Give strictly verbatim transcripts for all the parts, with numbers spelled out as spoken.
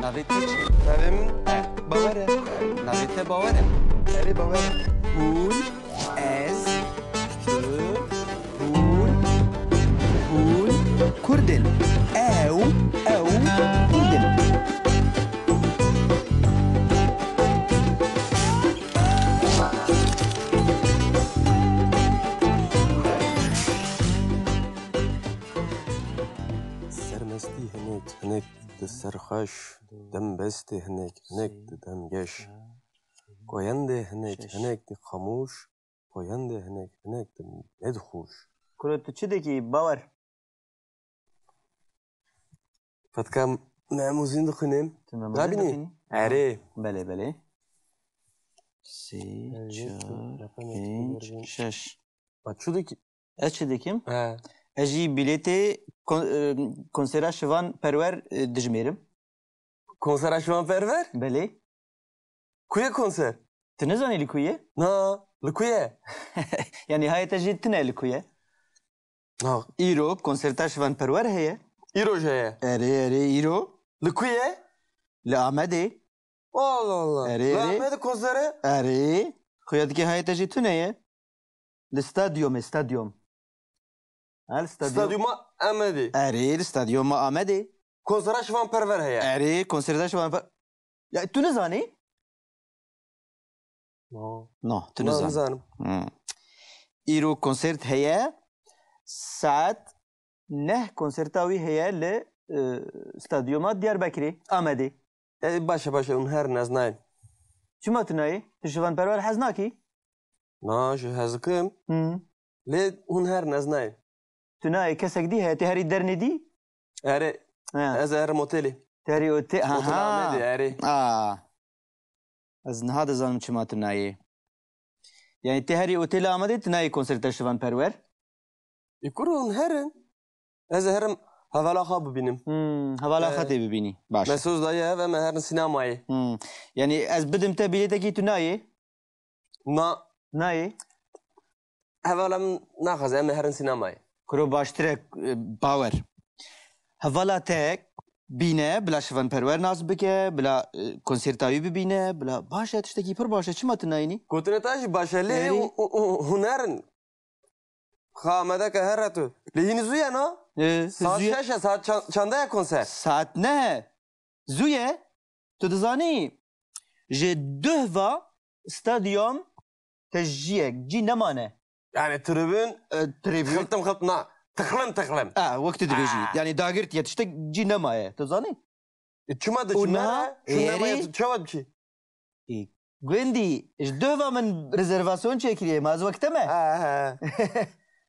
Navê te çi? Navê min Bawer e. Navê te Bawer e? Erê, Bawer e. Hûn, ez, tu, hûn, hûn Kurd in. Ew, ew Kurd in. Sermestî hinek, hinek di serxweş, dembestê hinek, hinek di demgeş. Koyendê hinek, hinek di xamûş, koyendê hinek, hinek di nedixûş. Kuro, tu çi dikî, Bawer? Fetka, me hemû zîn dixwînim. Tu me Rabînî? Dixwînî? Erê. Belê, belê. Sê, çar, pênc, şeş. Ma çi dikî? Ez çi dikim? He. Ez jî bilêtê kon-, e, konsera Şivan Perwer, e, dijmêrim. Konsera Şivan Perwer? Belê. Ku ye konser? Tu nizanî li ku ye? Na, li ku ye? Yanî hayê te jî tune li ku ye? Na. Îro konserta Şivan Perwer heye. Îro jî heye? Erê, erê, îro. Li ku ye? Li Amedê. Allah Allah. Erê, erê. Li Amedê konsere? Erê. Xuya dike hayê te jî tune ye. Li stadyumê, stadyum. Ha, li stadyum. Stadyuma Amedê. Erê, li stadyuma Amedê. Konsera Şivan Perwer heye. Erê, konsera Şivan Per-, ya, tu nizanî? No. No, tu nizanî. Nizanim. Hmm. Îro konsert heye. Saet neh konserta wî heye li, e, stadyuma Diyarbekirê, Amedê. E, baş e, baş e, hûn herin, ez nayêm. Çima tu nayê? Tu Şivan Perwer hez nakî? Na, ji hez dikim. Hı. Lê hûn herin, ez nayêm. Tu nayê, kesek dî heye, tê herî dernê dî? Erê, ha, ez ê herim otelê. Tê herî ote-, ha, Otel ha. Amedê, erê. A. Ez niha dizanim çima tu nayê. Yanî tê herî otelê Amedê, tu nayê konserta Şivan Perwer? Ê kuro, hûn herin. Ez ê herim hevala xwe bibînim. Hmm, hevala xwe, e, tê bibînî. Baş. Me soz daye hev, em ê herin sînemayê. Hmm. Yanî ez bidim te bilêtekî, tu nayê? Na. Nayê? Hevala min naxwaze, em ê herin sînemayê. Kuro, baştir e, e, Bawer. Hevala te bîne, bila Şivan Perwer nas bike, bila, e, konserta wî bibîne, bila baş e, tiştekî pir baş e. Çima tu nayînî? Gotinê te jî baş e, lê, erê, û, û, û, hûn herin. Xa Amedeke here tu. Lê hînî zû ye na? E, saet zû ye. Şeş e, saet çan-, çanda ye konser? Saet neh e. Zû ye. Tu dizanî, ji duh ve stadyum tejiyek cî nemane. Yani tribün, e, tribün. Tıxıltım xılt na. Tıxlım tıxlım. E, wek tu dibêjî. Aa. Yani dagirtiye, tiştek cî nemaye. Tu zanî? E, çima diçin? Û niha, nere? Çû êrî nemaye, tu çawa diçî? E, gundî, ji duh ve min rezervasyon çêkiriye, ma ez wek te me? Ha, ha.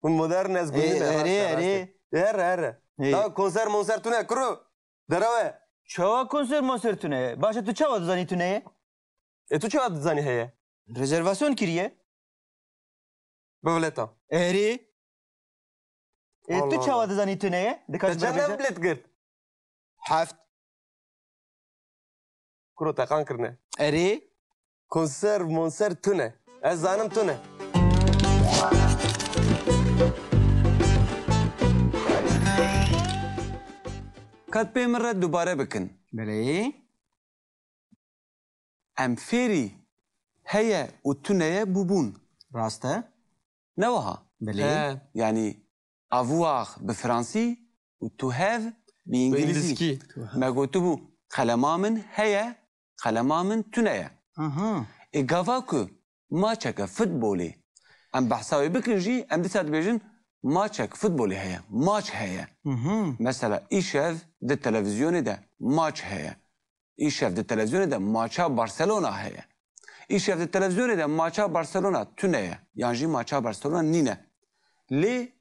Hûn modern, ez gundî me, erê, rast e, rast e. Erê. Here, here. Ê. Da konser monser tune kuro. Derew e. Çawa konser monser tune ye? Baş e, tu çawa dizanî tune ye? E, tu çawa dizanî heye? Rezervasyon kiriye. Bi bileta. Erê. E, tu çawa dizanî tune ye? Dikaş bibêje. Te çend bilet girt? Heft. Kuro teqan kirine. Erê. Konser, monser tune. Ez zanim tune. Kat pê min re dubare bikin. Belê. Em fêrî heye û tune ye bûbûn. Rast e. Ne wiha? Belê. He. Yanî, avoir bi fransî û tu have bi îngilîzî. Bi îngilîzkî. Me gotibû, qelema min heye, qelema min tune ye. Aha. Ê gava ku maçeke futbolê em behsa wê bikin jî, em dîsa dibêjin, maçek futbolê heye, maç heye. Mhm. Mesela, îşev di televîzyonê de maç heye. Îşev di televîzyonê de maça Barcelona heye. Îşev di televîzyonê de maça Barcelona tune ye. Yan jî maça Barcelona nîne. Lê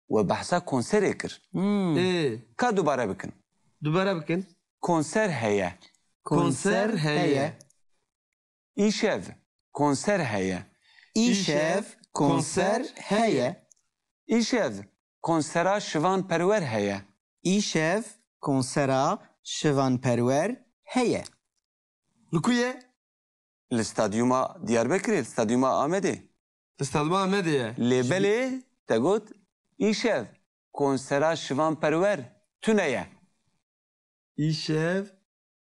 we behsa konserê kir. Hmm. Ê. Ka dubare bikin. Dubare bikin. Konser heye. Konser heye. Îşev konser heye. Îşev konser heye. Îşev konsera Şivan Perwer heye. Îşev konsera Şivan Perwer heye. Li ku ye? Li stadyuma Diyarbekirê, li stadyuma Amedê. Li stadyuma Amedê ye. Lê belê, te got, îşev konsera Şivan Perwer tune ye. Îşev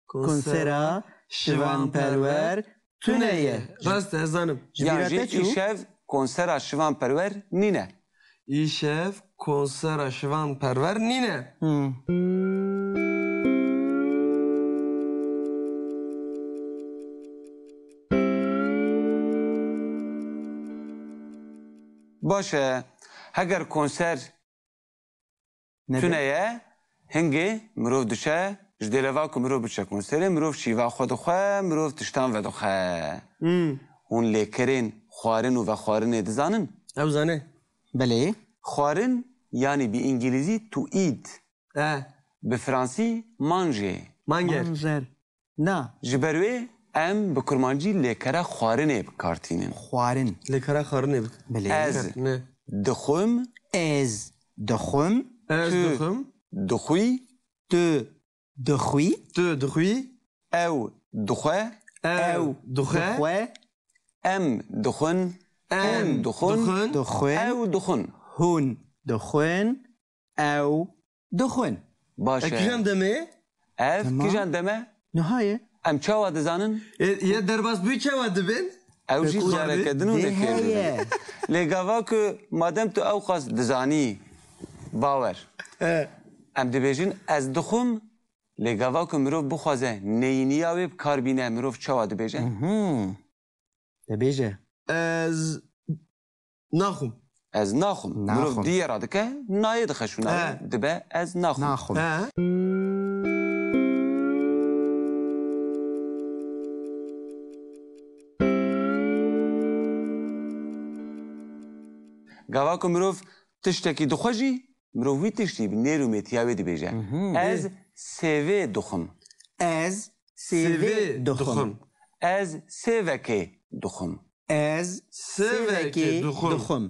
Konsera Şivan Perwer tune ye. Rast e, ez zanim. Ji Yan bîra jî te çû? Îşev konsera Şivan Perwer nîne. Îşev konsera Şivan Perwer nîne. Hmm. Baş e. Heger konser Nebe- tune ye, hingê mirov diçe, ji dêleva ku mirov biçe konserê, mirov şîva xwe dixwe, mirov tiştan vedixwe. Hmm. Hûn lêkerên xwarin û vexwarinê dizanin? Ew zane. Belê. Xwarin, yanî bi îngilîzî to eat. E. Bi fransî manger. Manger. Manger. Na. Ji ber wê em bi kurmancî lêkera xwarinê bi kar tînin. Xwarin. Lêkera xwarinê bi. Belê. Ez Ne. dixwim. Ez dixwim. Ez Tu dixwim. dixwî. Tu dixwî. Tu dixwî. Ew dixwe. Ew Ew dixwe. dixwe. Em dixwin. Em Hûn dixwin. dixwin. Dixwin. Ew dixwin. Hûn dixwin. Ew dixwin. Baş e. E, kîjan demê? Ev Tamam. kîjan deme? Niha ye. Em çawa dizanin? E, ye derbas bû çawa dibin? Ew jî Pêk û careke din û Dê lê fêr heye. dibin. Lê gava ku madem tu ew qas dizanî, bawer. E. Em dibêjin ez dixwim, lê gava ku mirov bixwaze neyîniya wê bi kar bîne, mirov çawa dibêje? Mhm. De bêje. Ez naxwim. Ez naxwim. Mirov Naxwim. diyê radike, nayê dixe şûnayê, He. dibe ez naxwim. Naxwim. He. Gava ku mirov tiştekî dixwe jî, mirov wî tiştî bi nêr û mêtiya wê dibêje. Mhm. Ez sêvê dixwim. Ez sêvê Sêvê dixwim. dixwim. Ez sêvekê dixwim. Ez Sêvekê sêvekê dixwim. dixwim.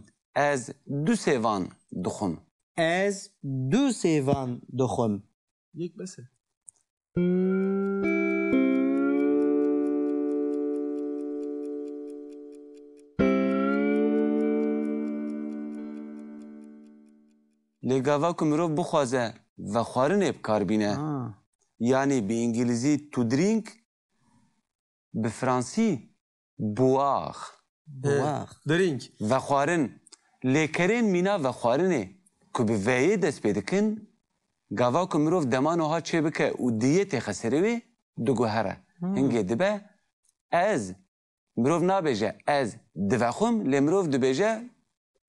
Ez du sêvan dixwim. Ez du sêvan dixwim. Yek bes e. Lê gava ku mirov bixwaze vexwarinê bi kar bîne, Ha. yanî bi îngilîzî to drink, bi fransî boire. Boire. Drink. Vexwarin. Lêkerên mîna vexwarinê ku bi veyê dest pê dikin, gava ku mirov dema noha çêbike û diyê têxe serê wê, diguhere. Hmm. Hingê dibe ez. Mirov nabêje ez divexwim, lê mirov dibêje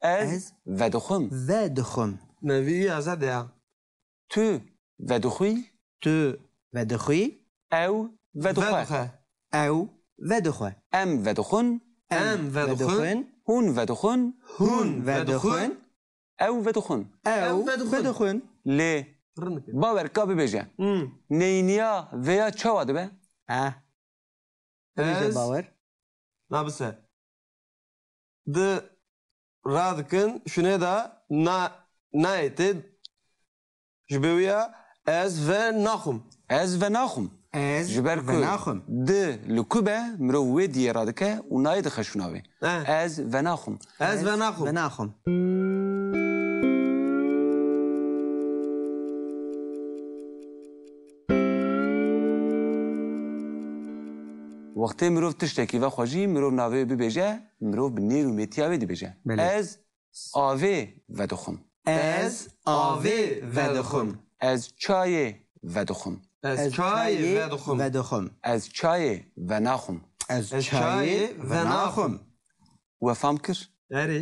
ez Ez vedixwim. vedixwim. Nevî azad ya. Tu vedixwî. Tu vedixwî. Ew vedixwe. Vedixwe. Ew vedixwe. Em vedixwin. Em Em vedixwin. vedixwin. Hûn vedixwin. Hûn Hûn vedixwin. vedixwin. Ew vedixwin. Ew Ew vedixwin. vedixwin. Lê Rinike. Bawer ka bibêje. Hmm. Neyniya vêya çawa dibe? Eh. Bibêje Ez Bawer. Nabise. Di radikin şûnê de na, nayê tê. Ji bê wî ya ez ve naxwim. Ez ve naxwim. Ez Ji ber ve ku naxwim. di li ku be, mirov wê diyê radike û nayê dixe şûna wê. Eh. Ez ve naxwim. Ez ve naxwim. Ve naxwim. Wextê mirov tiştekî vexwe jî, mirov navê wê bibêje, mirov bi nêr û mêtiya wê dibêje. Belê. Ez avê vedixwim. Ez avê vedixwim. Ez çayê vedixwim. Ez çayê vedixwim. vedixwim. Ez çayê venaxwim. Ez Ez çayê çayê venaxwim. venaxwim. We fam kir? Erê.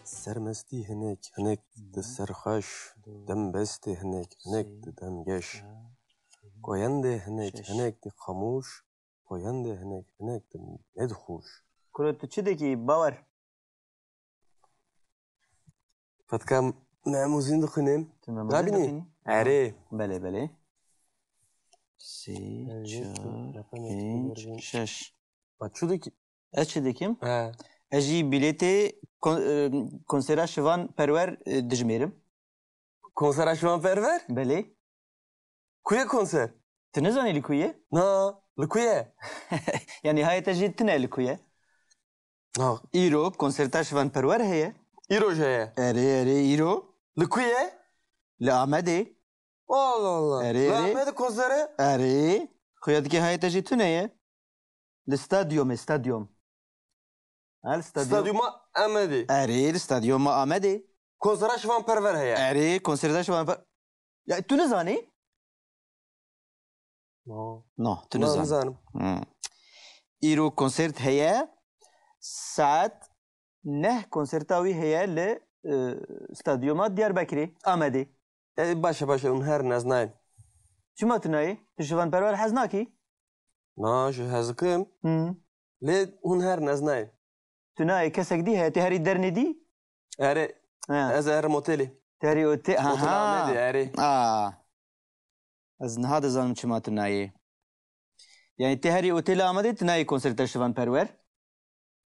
Sermestî hinek, hinek di serxweş, dembestê hinek, hinek di demgeş. Koyendê hinek, hinek di xamûş, koyendê hinek, hinek di nedixûş. Kuro, tu çi dikî, Bawer? Fatka, me muzin dixwînim. Tu me muzin Rabînî? dixwînî? Erê. Belê, belê. Sê, Erê, çar, raqamê pênc, tu şeş. Ma çu dikî? Ez çi dikim? He. Ez jî bilêtê kon-, e, konsera Şivan Perwer, e, dijmêrim. Konsera Şivan Perwer? Belê. Ku ye konser? Tu nizanî li ku ye? Na. Li ku ye? Yanî hayê te jî tune li ku ye? Ha. Îro konserta Şivan Perwer heye. Îro jî heye? Erê, erê, îro. Li ku ye? Li Amedê. Allah Allah. Erê, Li erê. Amedê konsere? Erê. Xuya dikê hayê te jî tune ye. Li stadyumê, stadyum. Ha, li stadyum. Stadyuma Amedê. Erê, li stadyuma Amedê. Konsera Şivan Perwer heye. Erê, konserta Şivan Per-, Ya, tu nizanî? No. No, tu Na, nizanî. Nizanim. Hmm. Îro konsert heye, saet neh konserta wî heye li, e, stadyuma Diyarbekirê, Amedê. E, baş e, baş e, hûn herin, ez nayêm. Çima tu nayê? Tu Şivan Perwer hez nakî? Na, ji hez dikim. Hı. Lê hûn herin, ez nayêm. Tu nayê, kesek dî heye, tê herî dernê dî? Erê, Ha. ez ê herim otelê. Tê herî ote-, ha, Otel ha. Amedê, erê. Aa. Ez niha dizanim çima tu nayê. Yanî tê herî otelê Amedê, tu nayê konserta Şivan Perwer?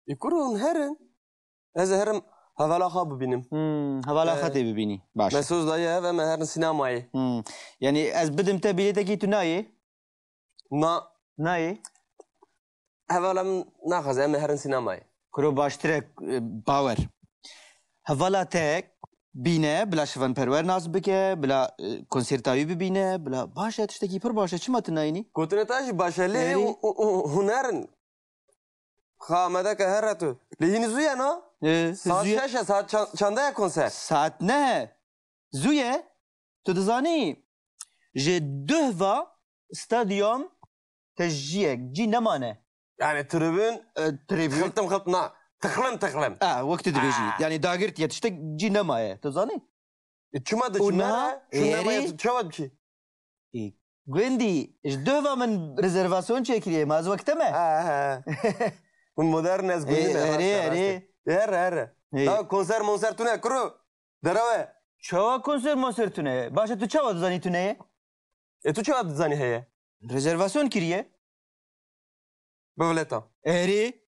Ê kuro, hûn herin. Ez ê herim hevala xwe bibînim. Hmm, hevala xwe Ee, tê bibînî. Baş e. Me soz daye ev, em ê herin sînemayê. Hmm. Yanî ez bidim te bilêtekî, tu nayê? Na. Nayê? Hevala min naxwaze, em ê herin sînemayê. Kuro, baştir e, e, bawer. Hevala te bîne, bila Şivan Perwer nas bike, bila, e, konserta wî bibîne, bila baş e, tiştekî pir baş e. Çima tu nayînî? Gotinê te jî baş e, lê Erê. hu-, hu-, hu-, hûn herin. Xwe amade ke here tu. Lê hînî zû ye, na? E, Saet zû ye. şeş e, saet çan-, çanda ye konser? Saet neh e. Zû ye. Tu dizanî, ji duh va stadyum te jiyek cî nemane. Yani tribün E, tribün. Xiltim xilt na. Tıxlim tıxlim. E, wek tu dibêjî. Ha. Yani dagirtiye, tiştek cî nemaye. Tu zanî? E, çima de Û çi niha nere? Şûn nemaye, êrî tu çawa diçî? E, gundî, ji duh va min rezervasyon çêkiriye, ma ez wek te me? Ha, ha. Hûn modern, ez E, gundî me, erê, rast e, rast e. erê. Here, here. Ê. Da konser monser tune, kuro. Derew e. Çawa konser monser tune ye? Baş e, tu çawa dizanî tune ye? E, tu çawa dizanî heye? Rezervasyon kiriye. Bi bileta. Erê.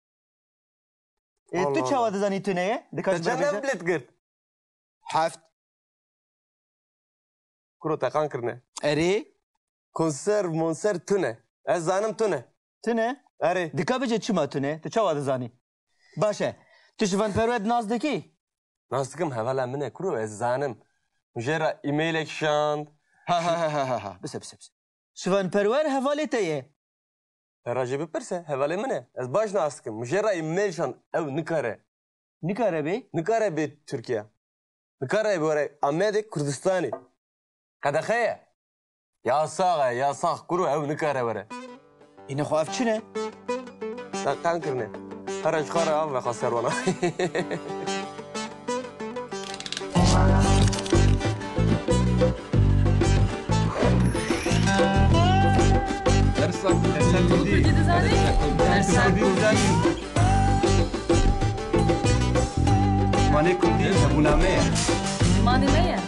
E, tu Allah çawa Allah. dizanî tune ye? Dikar Te çend bibêje? Bilet girt? Heft. Kuro, teqan kirine. Erê. Konser monser tune. Ez zanim tune. Tune? Erê. Dika bêje çima tune? Tu çawa dizanî? Baş e. Tu Şivan Perwer nas dikî? Nas dikim, hevala min e, kuro, ez zanim. Min jê re e-mailek şand. Ha, ha, ha, ha, ha, ha. Bise, bise, bise. Şivan Perwer hevalê te ye? Te re jê bipirse, hevalê min e. Ez baş nas dikim. Min jê re e-mail şand, ew nikare. Nikare bê? Nikare bê Tirkiye. Nikare bê were Amedê Kurdistanê. Qedexe ye. Yasax e, yasax, kuro, ew nikare were. Îne xwe ev çi ne? Teqan kirine. Here ji xwe re av vexa ser wana. Dersa Kurdî. Kurdî dizanî? Dersa Kurdî dizanî? Zimanê Kurdî hebûna me ye. Zimanê me ye.